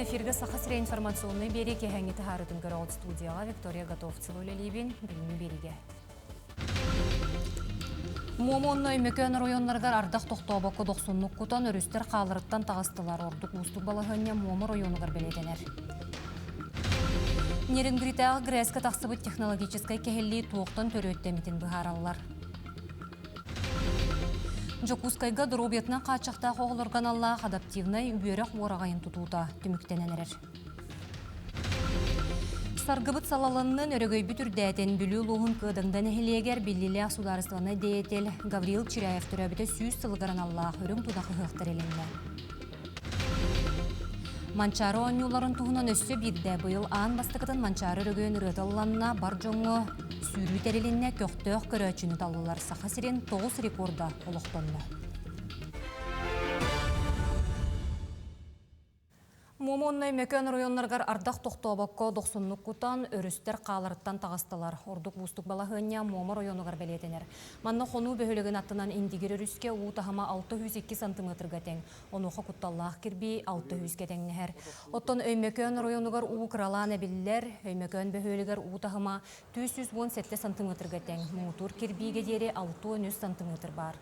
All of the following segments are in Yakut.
күн эфиргэ Саха сирэ информационнай биэрии киэһээҥҥи таһаарыытын көрөҕүт студияҕа Виктория Готовцева үлэлиибин. Бүгүҥҥү биэриигэ. Муома уонна Өймөкөөн оройуоннарыгар ардах тохтообокко дохсуннук кутан, өрүстэр хааларыттан таҕыстылар. Ордук уустук балаһыанньа Муома оройуонугар бэлиэтэнэр. Нерюнгритээҕи ГРЭС-кэ тахсыбыт технологическай кэһиллии туохтан төрүөттэммитин быһаараллар. Дьокуускайга доруобуйатынан хааччахтаах оҕолорго аналлаах адаптивнай үөрэх уораҕайын тутуута түмүктэнэн эрэр. Саргыбыт салалыннын өрөгөйбүт үрдээтин Бүлүү улууһун Кыадаҥда нэһилиэгэр биллиилээх судаарыстыбаннай деятель Гаврил Чиряев төрөөбүтэ 100 сылыгар аналлаах үрүҥ тунах ыһыах тэрилиннэ. Манчаары оонньууларын туһунан өссө биирдэ быйыл аан бастакытын Манчаары өрөгөйүн ырыата ылланна, бар дьоҥҥо сүүрүү тэрилиннэ, көхтөөх көрөөччүнү таллылар. Саха сирин 9 рекорда олохтонно. Муома уонна Өймөкөөн оройуоннарыгар ардах тохтообокко дохсуннук кутан, өрүстэр хааларыттан таҕыстылар. Ордук уустук балаһыанньа Муома оройуонугар бэлиэтэнэр. Манна Хонуу бөһүөлэгин аттынан Индигир өрүскэ уу таһыма 602 сантыметрга тэҥ. Онуоха кутталлаах кирбии 600-гэ тэҥнэһэр. Оттон Өймөкөөн оройуонугар уу кыралаан эбиллэр. Өймөкөөн бөһүөлэгэр уу таһыма 417 сантыметрга тэҥ. Муҥутуур кирбиигэ диэри 63 сантыметр баар.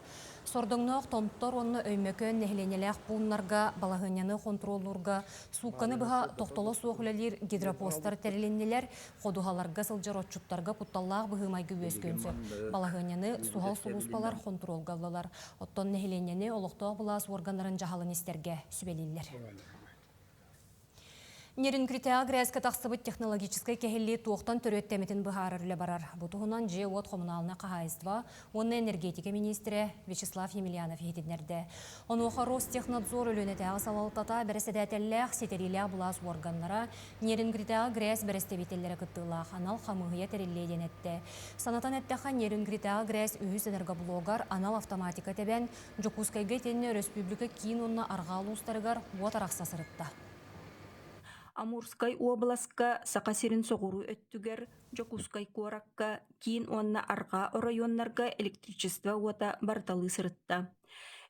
Сордоҥноох Томтор уонна Өймөкөөн нэһилиэнньэлээх пууннарга балаһыанньаны хонтуруоллуурга суукканы быһа тохтоло суох үлэлиир гидропостар тэрилиннилэр, ходуһаларга сылдьар отчуттарга кутталлаах быһыы-майгы үөскүөн сөп. Балаһыанньаны суһал сулууспалар хонтуруолга ыллылар. Оттон нэһилиэнньэни олохтоох былаас уорганнарын дьаһалын истэргэ сүбэлииллэр. Нерюнгритээҕи ГРЭС-кэ тахсыбыт технологическай кэһиллии туохтан төрүөттэммитин быһаарар үлэ барар. Бу туһунан дьиэ-уот хомунаалынай хаһаайыстыба уонна энергетика миниистирэ Вячеслав Емельянов иһитиннэрдэ. Онуоха Ростехнадзор Өлүөнэтээҕи салалтата бэрэссэдээтэллээх ситэриилээх былаас уорганнара Нерюнгритээҕи ГРЭС бэрэстэбиитэллэрэ кыттыылаах анал хамыыһыйа тэриллиэ диэн эттэ. Санатан эттэххэ, Нерюнгритээҕи ГРЭС үһүс энергоблогар анал автоматика тэбэн, Дьокуускайга итиэннэ өрөспүүбүлүкэ киин уонна арҕаа улуустарыгар уот арахса сырытта. Амурскай уобаласка Саха сирин соҕуруу өттүгэр, Дьокуускай куоракка, киин уонна арҕаа оройуоннарга электричество уота барыталыы сырытта.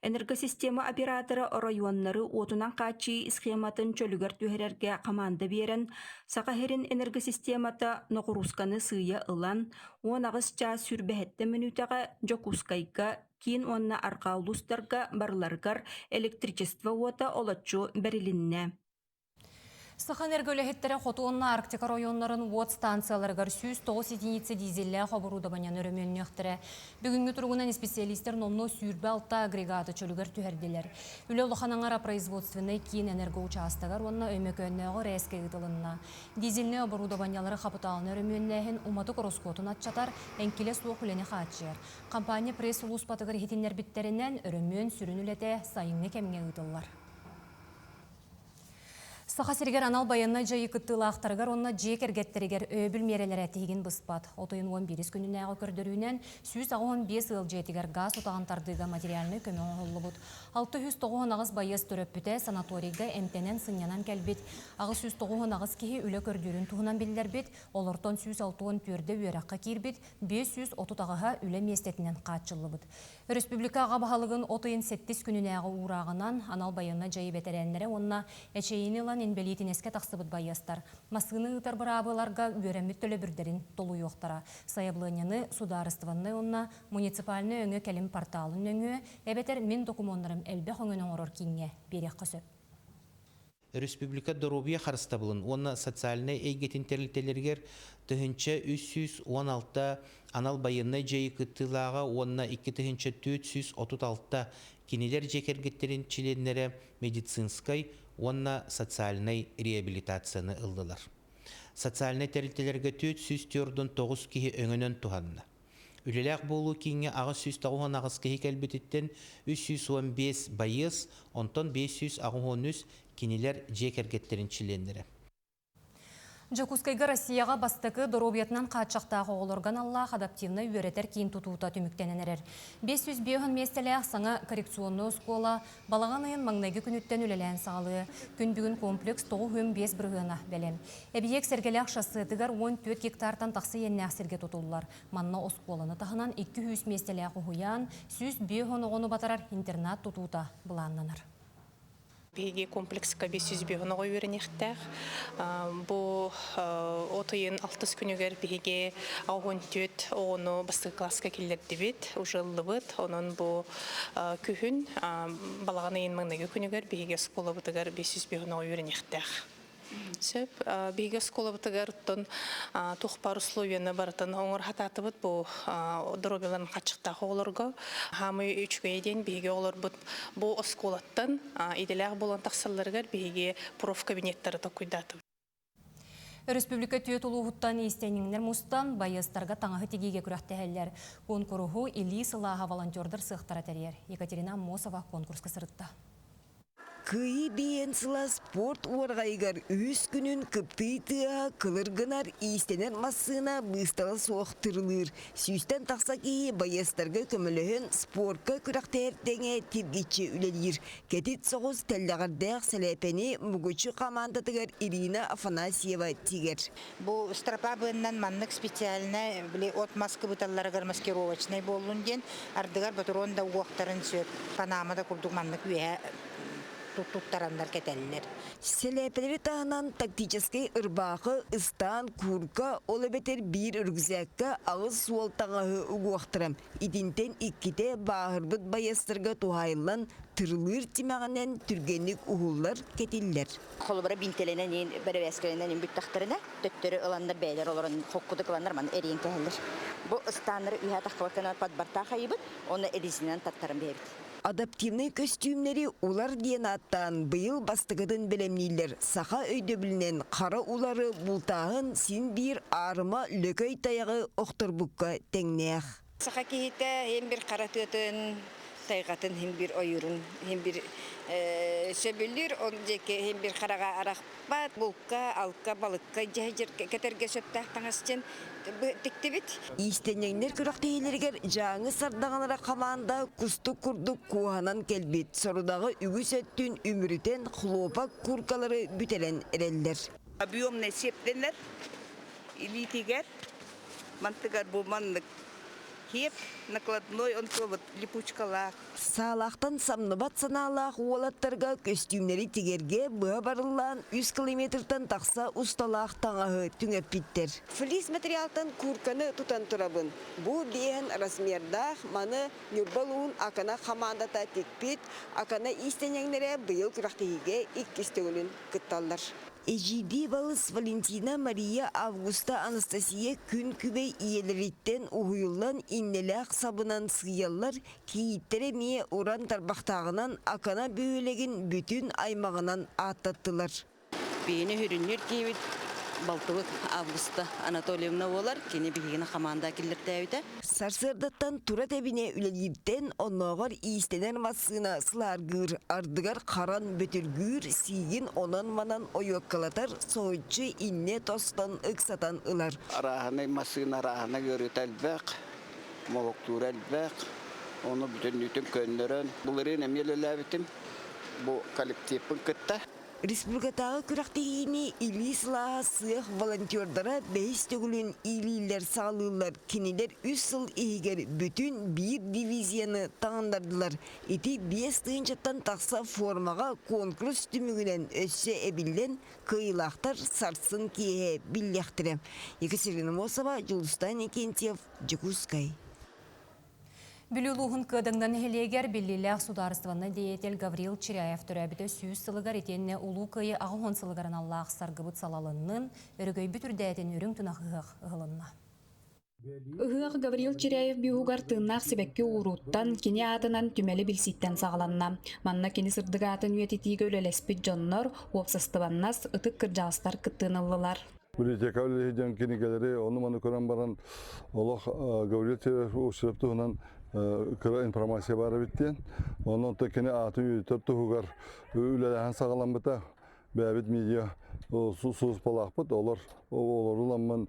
Энергосистема оператора оройуоннары уотунан хааччыйыы схематын чөлүгэр түһэрэргэ хамаанда биэрэн, Саха сирин энергосистемата ноҕуруусканы сыыйа ылан, 18 чаас 27 мүнүүтэҕэ Дьокуускайга киин уонна арҕаа улуустарга барыларыгар электричество уота олоччу бэрилиннэ. Саха энергоүлэһиттэрэ хоту уонна Арктика оройуоннарын уот станцияларыгар 109 единица дизеллээх оборудованиены өрөмүөннүөхтэрэ. Бүгүҥҥү туругунан исписэлиистэр номнуо 26 агрегаты чөлүгэр түһэрдилэр. Үлэ улахан аҥара производственнай киин энергоучаастагар уонна Өймөкөөннөөҕү РЭС-кэ ыытылынна. Дизельнэй оборудованиелары хапытаалынай өрөмүөннээһин уматык ороскуотун аччатар, эҥкилэ суох үлэни хааччыйар. Компания пресс-сулууспатыгар иһитиннэрбиттэринэн, өрөмүөн сүрүн үлэтэ сайыҥҥы кэмҥэ ыытыллар. Саха сиригэр анал байыаннай дьайыы кыттыылаахтарыгар уонна дьиэ кэргэттэригэр өйөбүл миэрэлэрэ тиһигин быспат. От ыйын 11 күнүнээҕи көрдөрүүнэн 185 ыал дьиэтигэр гаас утаҕын тардыыга материальнай көмө оҥоһуллубут. 698 байыас төрөппүтэ санаторийга эмтэнэн сынньанан кэлбит, 898 киһи үлэ көрдүүрүн туһунан биллэрбит, олортон 164 үөрэххэ киирбит, 538-һа үлэ миэстэтинэн хааччыллыбыт. Өрөспүүбүлүкэ аҕа баһылыгын от ыйын сэттис күнүнээҕи уурааҕынан анал байыаннай дьайыы бэтэрээннэрэ уонна эчэйиини ылан инбэлиитинэскэ тахсыбыт байыастар массыына ыытар быраабыларга үөрэммит төлөбүрдэрин толуйуохтара. Сайабылыанньаны судаарыстыбаннай уонна муниципальнай өҥө кэлим порталын нөҥүө эбэтэр Мин докумуоннарым элбэх өҥөнү оҥорор кииҥҥэ биэриэххэ сөп. Республика доруобуйа харыстабылын уонна социальнай эйгэтин тэрилтэлэригэр 1316 анал байыаннай дьайыы кыттыылааҕа уонна 2436 кинилэр дьиэ кэргэттэрин чилиэннэрэ медицинскай уонна социальнай реабилитацияны ыллылар. Социальнай тэрилтэлэргэ 449 киһи өҥөнөн туһанна. Үлэлээх буолуу кииҥҥэ 898 киһи кэлбититтэн 315 байыас, онтон 583 кинилэр дьиэ кэргэттэрин чилиэннэрэ. Дьокуускайга Россияҕа бастакы доруобуйатынан хааччахтаах оҕолорго аналлаах адаптивнай үөрэтэр киин тутуута түмүктэнэн эрэр. 505 миэстэлээх саҥа коррекционнай оскуола Балаҕан ыйын маҥнайгы күнүттэн үлэлээн саҕалыа. Күн бүгүн комплекс 95 бырыһыана бэлэм. Эбийиэк Сэргэлээх шоссетыгар 14 гектартан тахса иэннээх сиргэ тутуллар. Манна оскуоланы таһынан 200 миэстэлээх уһуйаан, 150 оҕону батарар интернат тутуута былааннанар. Биһиги комплекска 505 оҕо үөрэниэхтээх. Бу от ыйын алтыс күнүгэр биһиги 84 оҕону бастакы класска киллэрдибит, уже ыллыбыт. Онон бу күһүн балаҕан ыйын маҥнайгы күнүгэр биһиги оскуолабытыгар 505 оҕо үөрэниэхтээх. Сөп. Биһиги оскуолабытыгар оттон туох баар условияны барытын оҥоро сатаатыбыт бу доруобуйаларын хаччыктаах оҕолорго. Хаамый үчүгэйэ диэн биһиги оҕолорбут бу оскуолаттан идэлээх буолан тахсалларыгар биһиги профкабинеттары толкуйдаатыбыт. Өрөспүүбүлүкэ түөрт улууһуттан иистэнньэҥнэр мустан, байыастарга таҥаһы тигиигэ күрэхтэһэллэр. Куонкуруһу Илии сылааһа волонтердар сыахтара тэрийэр. Екатерина Аммосова конкурска сырытта. Кыайыы биээн сыла спорт уораҕайыгар үһүс күнүн кыптыый тыаһа кылыр гынар иистэнэр массыына быыстала суох тырылыыр. Сүүстэн тахса киһи байыастарга көмөлөһөн спорка күрэхтэһэр тэҥэ тиргиччи үлэлиир. Кэтит соҕус тэллэҕэрдээх сэлээпэни Мугуччу хамаандатыгар Ирина Афанасьева тигэр. Бу стропа быыннан маннык специальнай били от мас кыбыталларыгар маскировочнай буоллун диэн ардыгар ботуруон да угуохтарын сөп. Панама да курдук маннык үөһэ туттараннар кэтэллэр. Сэлээпэлэри таһынан тактическай ырбаахы, ыстаан, куурка, ол эбэтэр биир рюкзакка аҕыс суол таҥаһы угуохтара. Итинтэн иккитэ бааһырбыт байыастарга туһаайыллан тырылыыр тимэҕинэн түргэнник уһуллар, кэтиллэр. Холобура биинтэлэнэн иин бэрэбээскэлэнэн иин бүттэхтэринэ төттөрү ыланнар бэйэлэр олорон холкутук ыланнар маны эриэн кэһэллэр. Бу ыстааннары үһэ таххыбакканан подбартаах айыбыт уонна резинанан таттаран биэрэбит. Адаптивнай көстүүмнэри улар диэн ааттаан быйыл бастакытын бэлэмнииллэр. Саха өйдөбүлүнэн хара улары бултааһын син биир аарыма лөкөй тайаҕы охторбукка тэҥнээх. Саха киһитэ иһин бир хара тыатын, тайҕатын иһин бир ойуурун иһин бир сөбүлүүр, ол диэки иһин бир хараҕа арахпат, булка, алка, балыкка дьэһдьир кэтэргэ сөптөөх таҥас диэн тиктибит. Иистэнньэҥнэр күрэхтэһиилэригэр Дьааҥы сардаҥалара хамаанда кустук курдук куоһанан кэлбит, сорудаҕы үгүс өттүн үмүрүтэн хлопок куркалары бүтэрэн эрэллэр. Объемный сиэптэнэр илиитигэр мантыгар бу маннык киэп накладной онтуобут липучкалаах. Саалаахтан самныбат санаалаах уолаттарга көстүүмнэри тигэргэ быһа барыллаан үс километртан тахса усталаах таҥаһы түҥэппиттэр. Флис материалтан куурканы тутан турабын. Бу биэһин размердаах маны Ньурба улууһун Акана хамаандата тикпит Акана иистэнньэҥнэрэ быйыл күрэхтэһиигэ иккис төгүлүн кытталлар. Эдьиийдии балыс Валентина Мария Августа Анастасия күн күбэй ийэлэриттэн уһуйуллан иннэлээх сабынан сыыйаллар, кийииттэрэ эмиэ уран тарбахтааҕынан Акана бөһүөлэгин бүтүн аймаҕынан ааттаттылар. Биһини сүрүннүүр киһибит балтыбыт Августа Анатольевна буолар. Кини биһигини хамаанда киллэртээбитэ. Сарсыардаттан тура тэбинэ үлэлииртэн оннооҕор иистэнэр массыына сылааргыыр, ардыгар харан бөтүргүүр, сиигин онон-манан ойуоккалатар, соһуччу иннэ тостон ыксатан ылар. Арааһынай массыына арааһынай ыарыыта элбэх, молоктуура элбэх, ону бүтүннүүтүн көннөрөн, былырыын эмиэ үлэлээбитим бу коллективпын кытта. Республикатааҕы күрэхтэһиини илии сылааһа сыах волонтердара бэһис төгүлүн иилииллэр саҕалыыллар. Кинилэр үс сыл иһигэр бүтүн биир дивизияны таҥыннардылар. Ити 5 тыһыынчаттан тахса формаҕа конкурс түмүгүнэн өссө эбиллэн, кыайыылаахтар сарсын киэһэ биллиэхтэрэ. Екатерина Мосова, Дьулустан Никентьев, Дьокуускай. Бүлүү улууһун Кыадаҥда нэһилиэгэр биллиилээх судаарыстыбаннай деятель Гаврил Чиряев төрөөбүтэ 100 сылыгар итиэннэ Улуу Кыайыы 80 сылыгар аналлаах саргыбыт салалыннын, өрөгөйбүт үрдээтин үрүҥ тунах ыһыах ыһылынна. Ыһыах Гаврил Чиряев бюһугар тыыннаах сибэкки ууруттан, кини аатынан түмэли билсииттэн саҕаланна. Манна кини сырдык аатын үйэтитиигэ үлэлэспит дьоннор, уопсастыбаннас, ытык кырдьаҕастар кыттыыны ыллылар. Библиотека үлэһитин кинигэлэри ону-маны көрөн баран олох Гаврил Чиряев туһунан кыра информация баар эбит диэн. Онон кини аатын үйэтитэр туһугар үлэлэһэн саҕаламмыта. Бэйэбит медиа сулууспалаахпыт, олор олоруламмын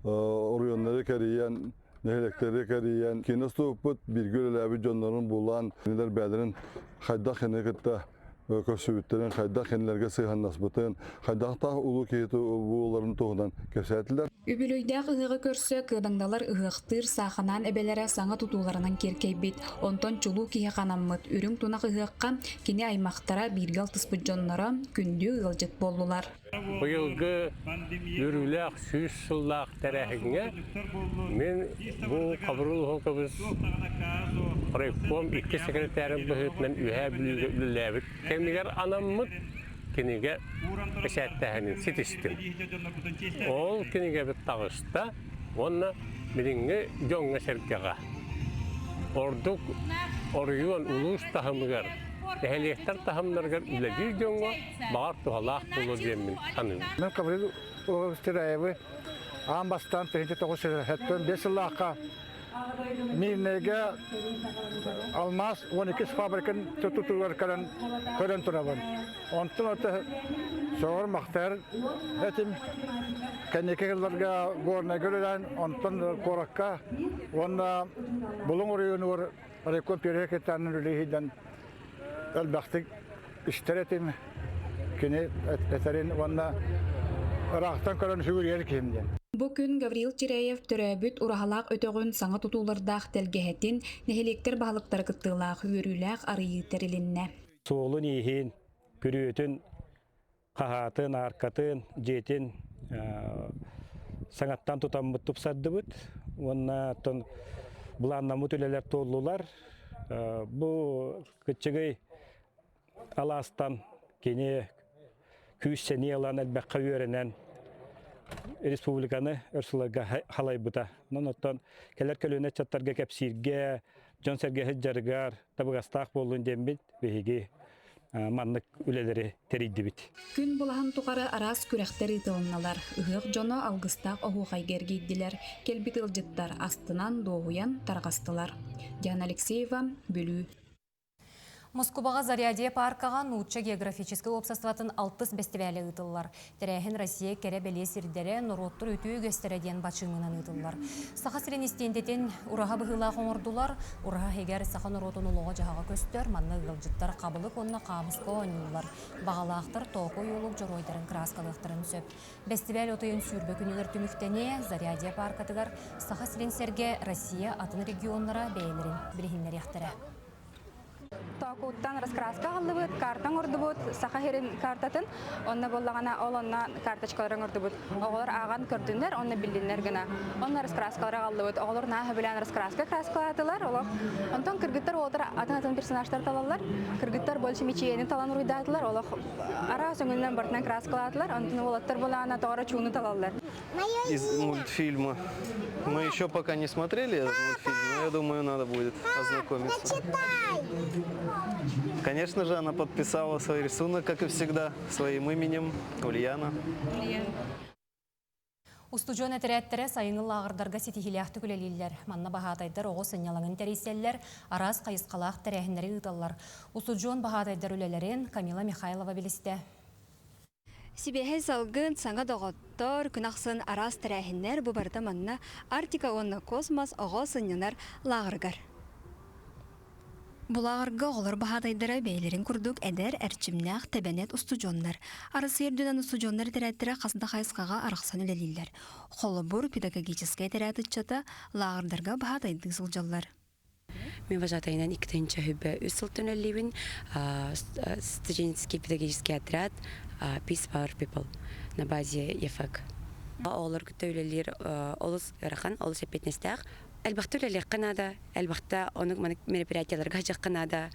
оройуоннары кэрийэн, нэһилиэктэри кэрийэн, кини устубуппут, бииргэ үлэлээбит дьоннорун булан, кинилэр бэйэлэрин хайдах кини кытта көрсүбүттэрин, хайдах кинилэргэ сыһыаннаспытын, хайдахтаах улуу киһи буоларын туһунан кэпсээтилэр. Үбүлүөйдээх ыһыаҕы көрсө кыадаҥдалар ыһыахтыыр сааханаан эбэлэрэ саҥа тутууларынан киэркэйбит, онтон чулуу киһи ханаммыт үрүҥ тунах ыһыахха кини аймахтара, бииргэ алтыспыт дьонноро күндү ыалдьыт буоллулар. Быйылгы үөрүүлээх 100 сыллаах тэрээһиҥҥэ мин бу Хабырыл Уһукабыс райком икки секретарын быһыытынан Үөһээ Бүлүүгэ үлэлээбит кэмигэр анаммыт кинигэ бэчээттээһинин ситистим. Ол кинигэбит таҕыста уонна билиҥҥи дьоҥҥо-сэргэҕэ ордук оройуон улуус таһымыгар, нэһилиэктэр таһымнарыгар үлэлиир дьоҥҥо баҕар туһалаах буолуо диэммин саныыбын. Мен Гаврил Стираевы аан бастаан 1975 сыллаахха Мирнэйгэ алмаас 12 фабрикын тутуугар кэлэн көрөн турабын. Онтон ото соҕор махтайар этим. Кэнники сылларга Горнайга үлэлээн, онтон куоракка уонна Булуҥ оройуонугар райком первый секретарынан үлэлиһийдэн элбэхтик истэр этим. Кини этэрин уонна ыраахтан көрөн сүгүрүйэр киһим диэн. Бу күн Гаврил Чиряев төрөөбүт ураһалаах өтөҕүн саҥа тутуулардаах тэлгэһэтин нэһилиэктэр баһылыктара кыттыылаах үөрүүлээх арыйыы тэрилиннэ. Суолун ииһин, күрүөтүн, хаһаатын, ааркатын, дьиэтин саҥаттан тутаммыт тупсардыбыт уонна оттон былааннаммыт үлэлэр туоллулар. Бу кыччыгый алаастан кини күүс-сэниэ ылан элбэххэ үөрэнэн республиканы өр сылларга халайбыта. Онон оттон кэлэр көлүөнэ ыччаттарга кэпсииргэ, дьон-сэргэ сылдьарыгар табыгастаах буоллун диэммит биһиги маннык үлэлэри тэрийдибит. Күн былаһын тухары араас күрэхтэр ыытылынналар. Ыһыах дьоно алгыстаах оһуохайга эргийдилэр. Кэлбит ыалдьыттар астынан, дуоһуйан тарҕастылар. Диана Алексеева, Бүлүү. Москубаҕа Зарядье пааркаҕа Нуучча географическай уопсастыбатын алтыс бэстибээлэ ыытыллар. Тэрээһин Россия кэрэ-бэлиэ сирдэрэ, норуоттар үтүө үгэстэрэ диэн бачыымынан ыытыллар. Саха сирин истиэндэтин ураһа быһыылаах оҥордулар. Ураһа иһигэр саха норуотун олоҕо-дьаһаҕа көстөр, манна ыалдьыттар хабылык уонна хаамыска оонньууллар. Баҕалаахтар Тооку ойуулук дьоруойдарын кырааскалыахтарын сөп. Бэстибээл отойун 20 күнүгэр түмүктэниэ, Зарядье пааркатыгар Саха сирин сэргэ Россия атын регионнара бэйэлэрин билиһиннэриэхтэрэ. Тоокууттан раскраска аҕаллыбыт, карта оҥордубут, Саха сирин картатын. Онно буоллаҕына, ол онно карточкалары оҥордубут. Оҕолор ааҕан көрдүннэр, онно биллиннэр гына. Онно раскраскалары аҕаллыбыт. Оҕолор наһаа сөбүлээн раскраска краскалаатылар. Олох. Онтон кыргыттар уолаттар атын-атын персонажтар талаллар. Кыргыттар больше мичийэни талан уруйдаатылар. Олох араас өҥүнэн барытынан краскалаатылар. Онтон уолаттар булаана тоҕо чууну талаллар. Из мультфильма. Мы еще пока не смотрели этот мультфильм, но я думаю, надо будет ознакомиться. Конечно же, она подписала свой рисунок, как и всегда, своим именем Ульяна. Устудьуон этэрээттэрэ сайыҥҥы лааҕырдарга ситиһиилээхтик үлэлииллэр. Манна баһаатайдар оҕо сынньалаҥын тэрийсэллэр, араас хайысхалаах тэрээһиннэри ыыталлар. Устудьуон баһаатайдар үлэлэрин Камила Михайлова билистэ. Сибиэһэй салгын, саҥа доҕоттор, күн ахсын араас тэрээһиннэр бу барыта манна Арктика уонна космос оҕо сынньанар лааҕырыгар. Бу лааҕырга оҕолор баһаатайдара бэйэлэрин курдук эдэр, эрчимнээх, тэбэнэт устудьуоннар. Арассыыйа үрдүнэн устудьуоннар этэрээттэрэ хас да хайысхаҕа арахсан үлэлииллэр. Холобур, педагогическай этэрээт ыччата лааҕырдарга баһаатайдыы сылдьаллар. Мин вожатайынан 2003 сылтан үлэлиибин. Студенческий педагогический отряд Peace Power People на базе ЕФЭК. Оҕолор кытта үлэлиир олус ыарахан, олус эппиэтинэстээх. Элбэхтэ үлэлиэххэ наада, элбэхтэ оннук мероприятияларга сылдьыахха наада,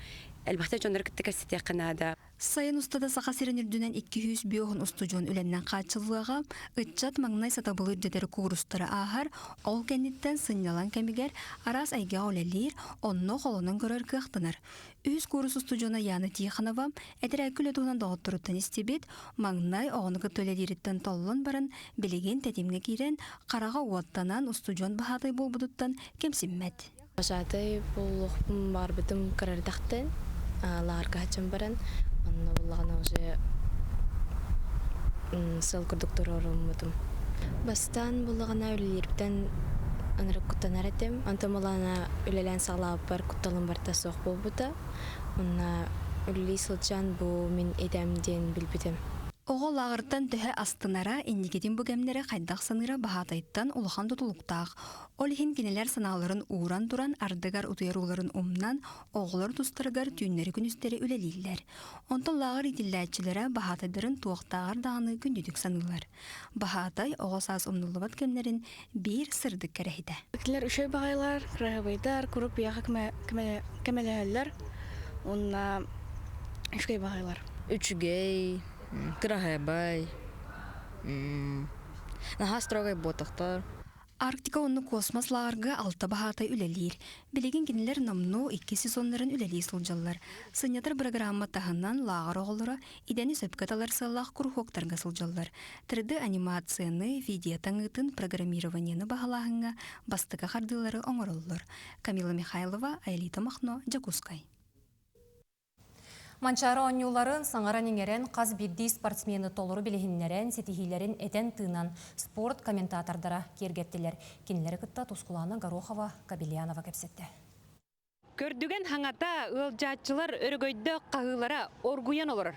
элбэхтэ дьоннору кытта кэпсэтиэххэ наада. Сайын устата Саха сирин үрдүнэн 205 устудьуон үлэннэн хааччыллыаҕа, ыччат маҥнай сатабылы үрдэтэр куурустары ааһар, ол кэнниттэн сынньалаҥ кэмигэр араас эйгэҕэ үлэлиир, онно холонон көрөр кыахтанар. Үһүс куурус устудьуона Яна Тихонова этэрээккэ үлэ туһунан доҕотторуттан истибит, маҥнай оҕону кытта үлэлиириттэн толлон баран, билигин тэтимҥэ киирэн, хараҕа уоттанан устудьуон баһаатай буолбутуттан кэмсиммэт. Вожатый буолуохпун баҕарбытым кырардахтан лааҕырга сылдьан баран онно буоллаҕына уже сыл курдук туруоруммутум. Бастаан буоллаҕына үлэлиирбиттэн ынырык куттанар этим. Онтон буоллаҕына үлэлээн саҕалаабыппар кутталым барыта суох буолбута. Онно үлэлии сылдьан бу мин идэм диэн билбитим. Оҕо лааҕыртан төһө астынара, инникитин бу кэмнэри хайдах саныыра баһаатайтан улахан тутулуктаах. Ол иһин кинилэр санааларын ууран туран, ардыгар утуйар ууларын умнан, оҕолор тустарыгар түүннэри-күнүстэри үлэлииллэр. Онтон лааҕыр иитиллээччилэрэ баһаатайдарын туохтааҕар даҕаны күндүтүк саныыллар. Баһаатай оҕо саас умнуллубат кэмнэрин биир сырдык кэрэһитэ. Кинилэр үчүгэй баҕайылар, кыраһыабайдар, куруук биһиэхэ көмөлөһөллөр уонна үчүгэй баҕайылар. Үчүгэй, кыраһыабай, наһаа строгай буотахтар. Арктика уонна космос лааҕырга алта баһаатай үлэлиир. Билигин кинилэр номнуо икки сезоннарын үлэлии сылдьаллар. Сынньатар бырагыраамма таһынан лааҕыр оҕолоро идэни сөпкө талар сыаллаах куруһуоктарга сылдьаллар. 3D-анимацияны, видео таҥыытын, программированиены баһылааһыҥҥа бастакы хардыылары оҥороллор. Камила Михайлова, Аэлита Махно, Дьокуускай. Манчаары оонньууларын саҥаран-иҥэрэн, хас биирдии спортсмены толору билиһиннэрэн, ситиһиилэрин этэн-тыынан спорт комментатордара киэргэттилэр. Кинилэри кытта Тускулаана Горохова, Кабельянова кэпсэттэ. Көрдүгэн хаҥата ыалдьааччылар өрөгөйдөөх хаһыылара оргуйан олорор.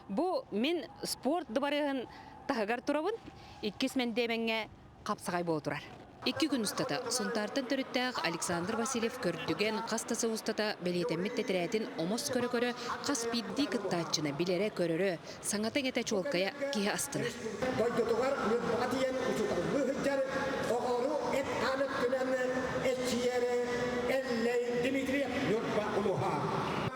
Бу мин спорт дыбарыаһын таһыгар турабын. Иккис мэндиэмэҥҥэ хапсаҕай буола турар. Икки күн устата Сунтаартан төрүттээх Александр Васильев көрдүгэн хас да сыл устата бэлиэтэммит тэтэрээтин омос көрө-көрө хас биирдии кыттааччыны билэрэ-көрөрө, саҥата-иҥэтэ чуолкайа киһи астынар. Дойдутугар Ньурбаҕа тиийэн учууталлыы сылдьар оҕолору эт-хаан өттүнэн эччийэр Эллэй Дмитриев Ньурба улууһа.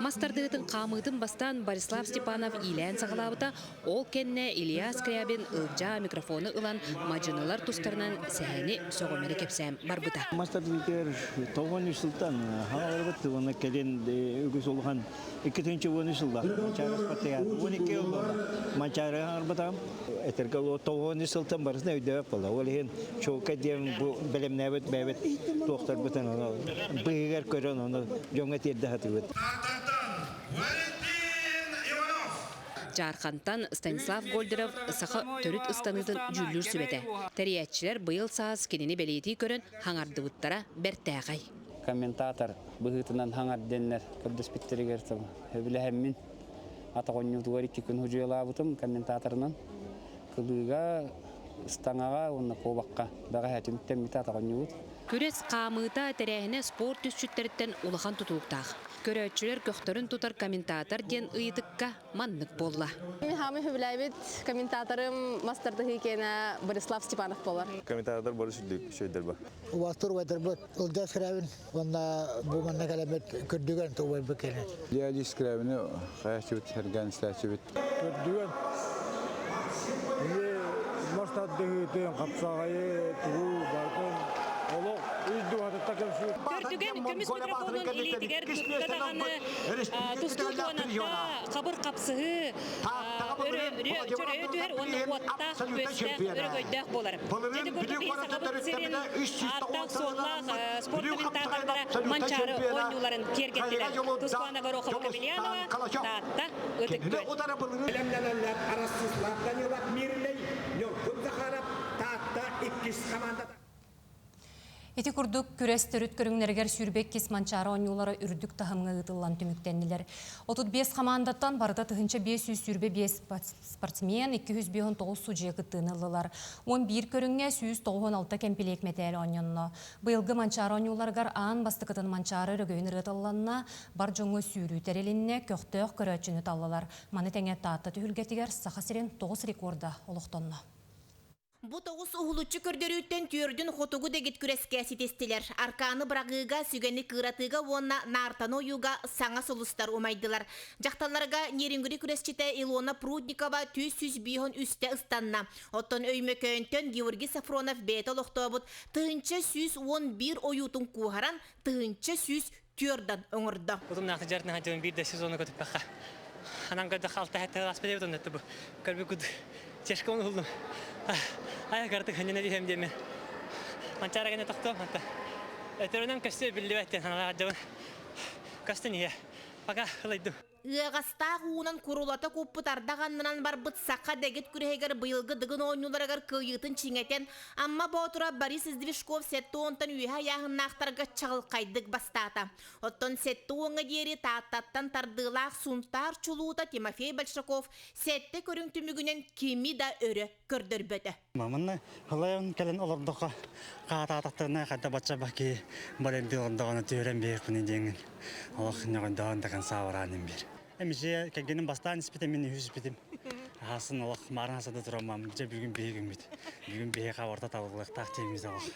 Мас тардыһыытын хаамыытын бастаан Борислав Степанов иилээн саҕалаабыта, Ол кэннэ Илья Скрябин Ылдьаа микрофону ылан мадьынылар тустарынан сэһэни сөҕүмэри кэпсээн барбыта. Мастер тоҕон үс сылтан хааларбыт уонна кэлин үгүс улахан 2013 сылда Манчаары спартакиада 12 жыл буолла Манчаары хаҥарбатаҕым этэргэ тоҕон үс сылтан барысына өйдөбөт буолла ол иһин чуолкай диэн бу бэлэмнээбит бэйэбит туохтарбытын ону быыһыгар көрөн ону дьоҥҥо тиэрдэ сатыыбыт. Дьаархантан Станислав Гольдеров саха төрүт ыстаныытын дьүүллүүр сүбэтэ. Тэрийээччилэр быйыл саас кинини бэлиэтии көрөн хаҥардыбыттара бэртээхэй. Комментатор быһыытынан хаҥар диэннэр көрдөспүттэригэр сөбүлэһэммин атах оонньуутугар икки күн худьуйалаабытым комментаторынан. Кылыыга, ыстаҥаҕа уонна куобахха бэҕэһээ түмүктэммитэ атах оонньуубут. Күрэс хаамыыта тэрээһинэ спорт түсчүттэриттэн улахан тутулуктаах. Көрөөччүлэр көхтөрүн тутар комментатор диэн ыйытыкка маннык буолла. Мин хаамый сөбүлээбит комментаторым мастардыһыы киэнэ Борислав Степанов буолар. Комментатордар бары сүрдүк үчүгэйдэр ба. Убастыр убайдарбыт Ылдьаа Скрябин уонна бу манна кэлэммит көрдүгэн убайбыт кэлэн. Леонид Скрябины хайаччыбыт, сэргээн истээччибит. Көрдүгэн мастардыһыытын, хапсаҕайы, тугу барытын олох үс дууһатыттан кэмсиир. Көрдүгэн көмүс микрофонун илиитигэр тутта даҕаны тустуу туонатта хабыр хапсыһыы чөрөйө түһэр уонна уоттаах күөстээх өрөгөйдөөх буолар. Дьэ курдук биһи Сахабыт сирин ааттаах-суоллаах спорт комментатордара Манчаары оонньууларын киэргэттилэр. Тускуана Горохова Кобельянова, Таатта, Ытык Күөл. Бэлэмнэнэллэр Ростислав Данилов Мирнэй, Ньургун Захаров, Таатта иккис хамаандата. Ити курдук күрэс төрүт көрүҥнэригэр 22 Манчаары оонньуулара үрдүк таһымҥа ыытыллан түмүктэннилэр. 35 хамаандаттан барыта 1525 спортсмен, 259 судьуйа кыттыыны ыллылар. 11 көрүҥҥэ 196 кэмпилиэк мэтээл оонньонно. Быйылгы Манчаары оонньууларыгар аан бастакытын Манчаары өрөгөйүн ырыатылланна, бар дьоҥҥо сүүрүү тэрилиннэ, көхтөөх көрөөччүнү таллылар. Маны тэҥэ Таатта түһүлгэтигэр Саха сирин тоҕус рекорда олохтонно. Бу тоҕус уһулуччу көрдөрүүттэн түөрдүн хотугу дэгит күрэскэ ситистилэр. Аркааны быраҕыыга, сүгэни кыыратыыга уонна наартаны ойууга саҥа сулустар умайдылар. Дьахталларга Нерюнгри күрэсчитэ Илона Прудникова 305 үстэ ыстанна. Оттон Өймөкөөнтөн Георгий Сафронов бэйэтэ олохтообут 1111 ойуутун куоһаран 1104 оҥордо. Утумнаахты дьарытын хадьыбын биир да сезону көтүппэххэ. Анан көрдөххө алта хэттэ аспыт эбит онно бу көрбүт чешка унуллум. Ай картык ханньана диһэм диэми. Манчаара гэнэ тохтуом ханта. Өтөрүнэн көстүө биллибэт диэн ханалаах дьабын. Көстөн иһэ. Пока ылайдым. Ыаҕастаах уунан курулата куппут ардах аннынан барбыт саха дэгит күрэһигэр быйылгы Дыгын оонньууларыгар кыайыытын чиҥэтэн, Амма Боотура Борис Издвижков 70-тан үөһэ ыйааһыннаахтарга чаҕылхайдык бастаата. Оттон 70-ҥа диэри Тааттаттан тардыылаах Сунтаар чулуута Тимофей Большаков сэттэ көрүҥ түмүгүнэн кими да өрө көрдөрбөтө. Манна халайан кэлэн олордоххо хаатаатахтарына хайда бачча баки баренди олордоҕуна түһэрэн биэхпин диэҥин олох ньоҕойдоон до конца бараанын биэр. Эмиже кэргэним бастаан испитим мин үһүс испитим. Хасын олох маарын хасада турамам дьэ бүгүн биһи күммүт. Бүгүн биһи хабарта табыллыахтаах тиэмиз олох.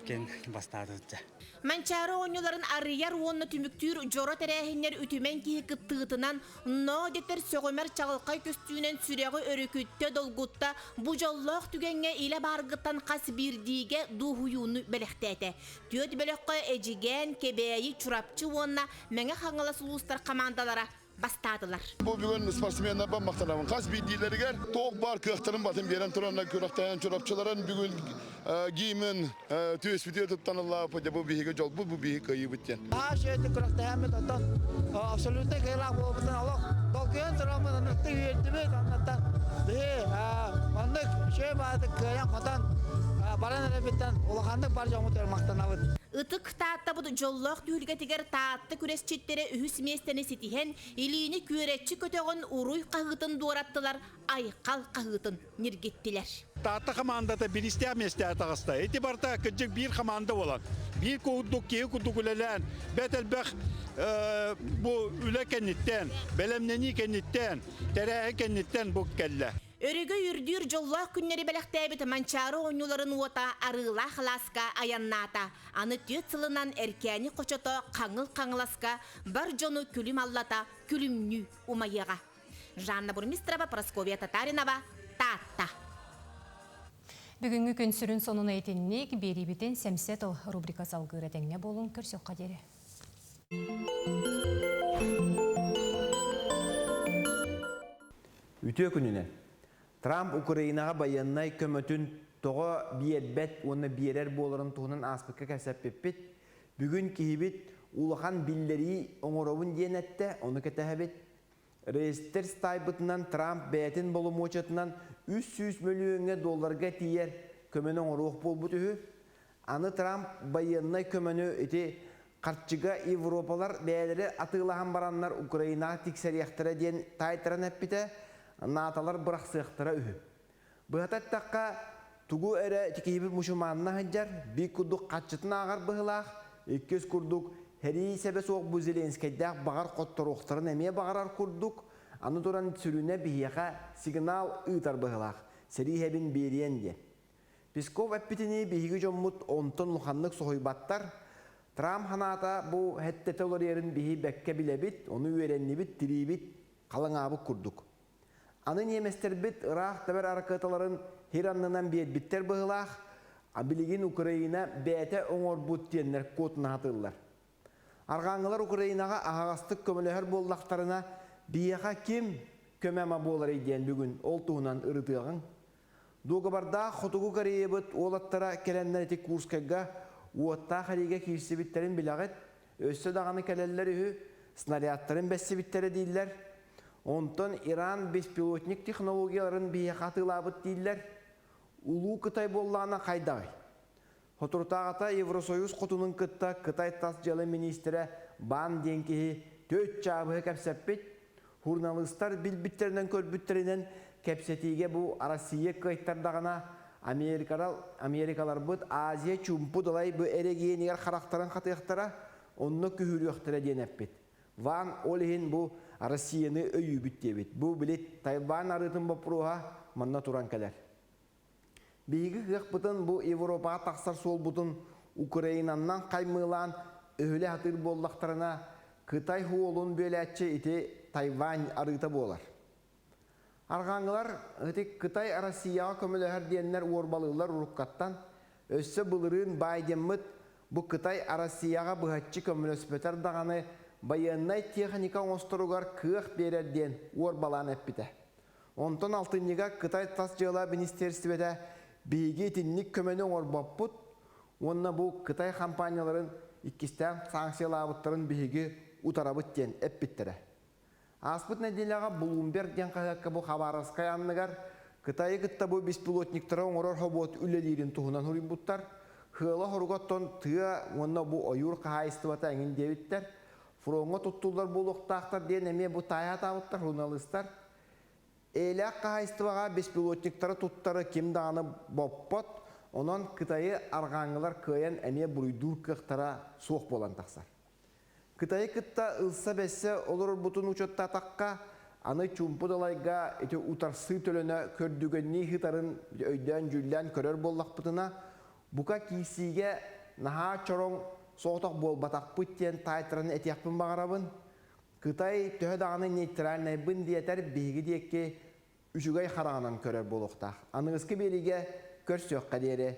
Кен бастаатыт дьэ. Манчаары оонньууларын арыйар уонна түмүктүүр дьоро тэрээһиннэр үтүмэн киһи кыттыытынан, ноо дэтэр сөҕүмэр чаҕылхай көстүүнэн сүрэҕи өрүкүттэ, долгутта, бу дьоллоох түгэҥҥэ илэ бааргыттан хас биирдиигэ дуоһуйууну бэлэхтээтэ. Түөрт бөлөххө Эдьигээн, Кэбээйи, Чурапчы уонна Мэҥэ Хаҥалас улуустар хамаандалара бастаатылар. Бу бүгүн спортсменнарбар махтанабын. Хас биирдиилэригэр туох баар кыахтарын батын биэрэн тураннар күрэхтэһэн Чурапчыларын бүгүн гимн түөспүтүгэр туттан ыллаабыппыт бу биһиги дьолбут, бу биһиги кыайыыбыт диэн. Аһаа үчүгэйдик күрэхтэһэммит, оттон абсолютно кыайыылаах буолбутун олох долгуйан тураммын оннуктук үөрдүбүт. Оннуттан биһи маннык үчүгэй баҕатык кыайан-хотон баран эрэбиттэн улаханнык бар дьоммутугар махтанабыт. Ытык Тааттабыт дьоллоох түһүлгэтигэр Таатта күрэсчиттэрэ үһүс миэстэни ситиһэн, илиини күөрэччи көтөҕөн уруй хаһыытын дуораттылар, айхал хаһыытын ньиргиттилэр. Таатта хамаандата биристээх миэстэҕэ таҕыста. Ити барыта кырдьык биир хамаанда буолан, биир курдук киһи курдук үлэлээн, бэрт элбэх бу үлэ кэнниттэн, бэлэмнэнии кэнниттэн, тэрээһин кэнниттэн бу кэллэ. Өрөгөй үрдүүр дьоллоох күннэри бэлэхтээбит Манчаары оонньууларын уота Арыылаах алааска айаннаата. Аны түөрт сылынан Эркээни хочото Хаҥыл Хаҥаласка бар дьону күлүм аллата күлүмнүү умайыаҕа. Жанна Бурмистрова, Прасковья Татаринова, Таатта. Бүгүҥҥү күн сүрүн сонуна итинник биэриибитин Сэмсэ тыл рубрика салгыыр этэҥҥэ буолуҥ көрсүөххэ диэри. Үтүө күнүнэн! Трамп Украинаҕа байыаннай көмөтүн тоҕо биэрбэт уонна биэрэр буоларын туһунан ааспыкка кэпсэппиппит. Бүгүн киһибит улахан биллэрии оҥоробун диэн эттэ, ону кэтэһэбит. Реестр таайбытынан Трамп бэйэтин боломуочуйатынан 300 мөлүйүөҥҥэ долларга тиийэр көмөнү оҥоруох буолбут үһү. Аны Трамп байыаннай көмөнү ити харчыга Европалар бэйэлэри атыылаһан бараннар Украинаҕа тиксэриэхтэрэ диэн таайтаран эппитэ, НАТО-лар бырахсыахтара үһү. Быһата эттэххэ, тугу эрэ киһибит мусульманна сылдьар, биир курдук хаччытын ааҕар быһыылаах, иккис курдук сэрии сэбэ суох бу Зеленскэйдээх баҕар хотторуохтарын эмиэ баҕарар курдук, аны туран сүрүнэ биһиэхэ сигнал ыытар быһыылаах, сэрии сэбин биэриэн диэн. Песков эппитинии биһиги дьоммут онтон улаханнык соһуйбаттар. Трамп санаата бу хэттэтэ уларыйарын биһи бэккэ билэбит, ону үөрэннибит, тириибит халыҥаабыт курдук. Аны ньиэмэстэрбит ыраах тэбэр аракыаталарын хир аннынан биэрбиттэр быһыылаах, а билигин Украина бэйэтэ оҥорбут диэннэр куотунаһатыыллар. Арҕааҥҥылар Украинаҕа аһаҕастык көмөлөһөр буоллахтарына, биһиэхэ ким көмө-ама буоларый диэн бүгүн ол туһунан ырытыаҕыҥ. Дуогабардаах Хотугу Кореябыт уолаттара кэлэннэр ити Курскайга уоттаах эриигэ киирсибиттэрин билэҕит, өссө даҕаны кэлэллэр үһү, снарядтарын бэссибиттэрэ дииллэр. Онтон Иран беспилотник технологияларын биһиэхэ атыылаабыт дииллэр. Улуу Кытай буоллаҕына хайдаҕый? Соторутааҕыта Евросоюз хотунун кытта Кытай тас дьыала миниистирэ Бан диэн киһи төрт чаабыһы кэпсэппит. Журналистар билбиттэринэн-көрбүттэринэн кэпсэтиигэ бу Россия кыайтардаҕына Америкаларбыт Азия чуумпу далай бу эрэгийиэнигэр харахтарын хатыахтара, онно күһүрүөхтэрэ диэн эппит. Ван ол иһин бу Россияны өйүүбүт диэбит. Бу били Тайвань арыытын боппуруоһа манна туран кэлэр. Биһиги кыахпытын бу Европаҕа тахсар суолбутун Украинаннан хаймыылаан өһүлэ сатыыр буоллахтарына, Кытай суолун бүөлээччи ити Тайвань арыыта буолар. Арҕааҥҥылар ити Кытай Россияҕа көмөлөһөр диэннэр уорбалыыллар уруккаттан. Өссө былырыын Байдеммыт бу Кытай Россияҕа быһаччы көмөлөспөтөр даҕаны байыаннай техника оҥосторугар кыах биэрэр диэн уорбалаан эппитэ. Онтон алтынньыга Кытай тас дьыала министиэристибэтэ биһиги итинник көмөнү оҥорбоппут уонна бу Кытай хампаанньаларын иккистээн санкциялаабыттарын биһиги утарабыт диэн эппиттэрэ. Ааспыт нэдиэлэҕэ Bloomberg диэн хаһыакка бу Хабаровскай анныгар Кытайы кытта бу беспилотниктары оҥорор хобуот үлэлиирин туһунан суруйбуттар. Сыала-соруга оттон тыа уонна бу ойуур хаһаайыстыбата эҥин диэбиттэр. Фроҥҥа туттуллар буолуохтаахтар диэн эмиэ бу таайа сатаабыттар журналистар. Эйэлээх хаһаайыстыбаҕа беспилотниктары туттары ким даҕаны боппот, онон Кытайы арҕааҥҥылар кыайан эмиэ буруйдуур кыахтара суох буолан тахсар. Кытайы кытта ылса-бэссе олорорбутун учуоттаатахха, аны чуумпу далайга ити утарсыы төлөнө көрдүгэннии сытарын өйдөөн-дьүүллээн көрөр буоллахпытына, бука киирсиигэ наһаа чороҥ соҕотох буолбатахпыт диэн таайтаран этиэхпин баҕарабын. Кытай төһө даҕаны нейтральнайбын диэтэр биһиги диэки үчүгэй хараҕынан көрөр буолуохтаах. Аныгыскы биэриигэ көрсүөххэ диэри.